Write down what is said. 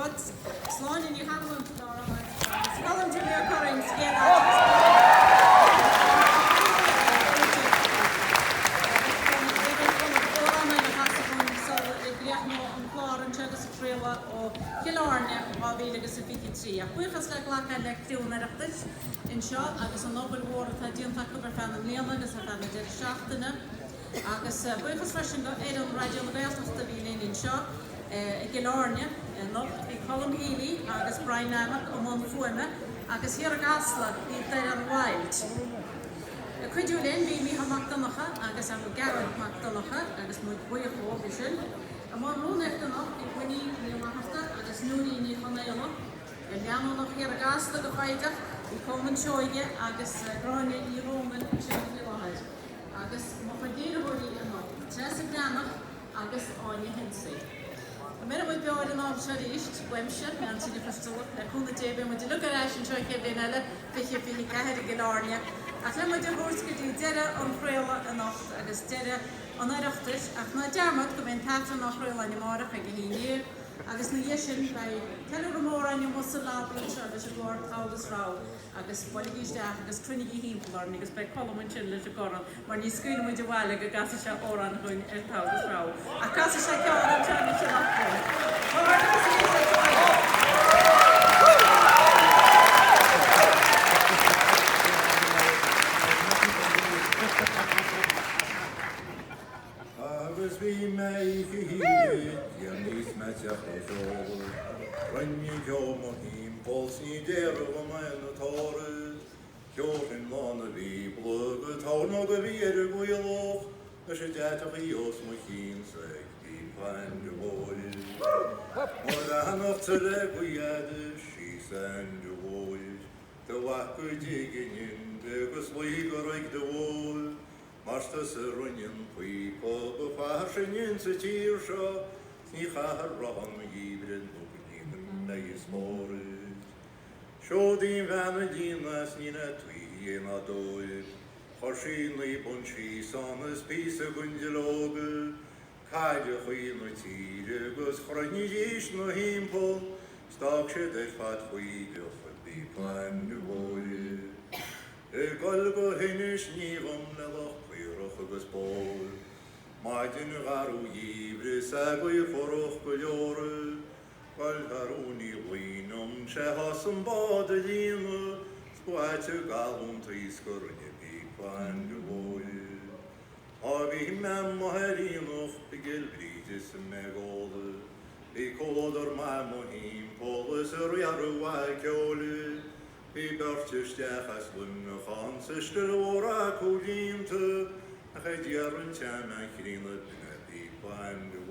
áit, Sláine Ní Chathalláin sa dara háit agus Colm Jimmy Ó Curraoin sa gcéad áit agus amhrán eile a chasadh dúinn sula gcríochnóidh an clár anseo agus an craoladh ó Chill Airne 2023. Ach buíochas le glacadh le criú an Oireachtais anseo agus an obair mhór atá déanta acu ar feadh na mbliana agus ar feadh na deireadh seachtaine. Agus buíochas freisin do fhoireann Raidió na Gaeltachta a bhí linn anseo i gCill Airne anocht. Bhí Colm Healy agus Brian Nammock i mbun fuaime agus thiar i gCasla bhí Doireann Wilde. Ag cuidiú linn bhí Mícheál Mac Donncha agus Gearóid Mac Donncha agus muid buíoch dhóibh as sin. I mbun rúnaíochta anocht bhí Winnie Ní Fhlatharta agus Nuri Ní Chonaola. Leanúnach thiar i gCasla go foighdeach bhí Colman Seoige agus Gráinne Ní Dhomhnaill anseo faoi láthair. Agus mo chuid léiritheoirí anocht, Treasa Breathnach agus Áine Hensey. Go mbeire muid beo ar an am seo arís, uaimse, Neansaí Ní Choisteala, le cúnamh Dé beidh muid uilig ar ais anseo an chéad bhliain eile, 2024 i gCill Airne. Ach le muid a thabhairt go dtí deireadh an chraoladh anocht agus deireadh an Oireachtais, ach ná dearmad go mbeidh an tAifreann á chraoladh againn amárach ag 11 agus ina dhiaidh sin beidh ceiliúradh mór againn amuigh sa lobby anseo leis an gclár Togha agus Rogha. Agus buailigí isteach agus cruinnigí thimpeall orainn agus beidh Colm ansin leis an gcorn mar ní scaoilfidh muid abhaile go gcasfaidh sé amhrán dhúinn ar Togha agus Rogha. Ach casfaidh sé ceann anseo anois anocht dúinn. Comhghairdeachas arís leis an bhfoireann. Agus bhí mé oíche híle déanaí 's mé teacht ó sheoladh, Rinne ceo mo thimpeall 's ní déarfadh liom aon tórramh, Thiúrfainn lán a Bhíobla go tornóg a bhí ar an gcoillidh, Leis an deatach a os mo chionn-sa ag píopa an mhóir. Mo bheannacht le gaoth fhada síos an mhóir, Do mhaith go dtiginn inti agus luí go raigh do mhóir, Mar 's tusa a rinne an píopa ba fairsinge insa tír seo 's ní chaithfear roth an gheimhridh nó go ndéanfaidh mé is mór. Seod í an bhean a líon 's ní le tuí ná dóibh Chuir sí £9 síos ann is píosa den duilleog Cailleachaí na tíre 'gus chruinnidís 'na thimpeall 's d'fhág siad ar fad foighdeach i bpíopa an mhóir. Ag dul go hInis Ní dhom le lucht caorach agus bó. Maidin gharbh gheimhridh 's a' gaoth fuarach go leor. Goil thar Ní Luíonn sé thá san bád a líonadh 's ba ait an galúntaí 's go rinne píopa an mhóir. Á bhí mé amuigh ar aonach i gCill Bhríde 's mé ag ól. Bhí comhluadar maith mo thimpeall is a riaradh mhaith ceoil. Bhí beirt isteach as Luimneach ann 's a still mhór acu líonta, ach ag iarraidh an tseanbhean chríonna b'in é píopa an mhóir.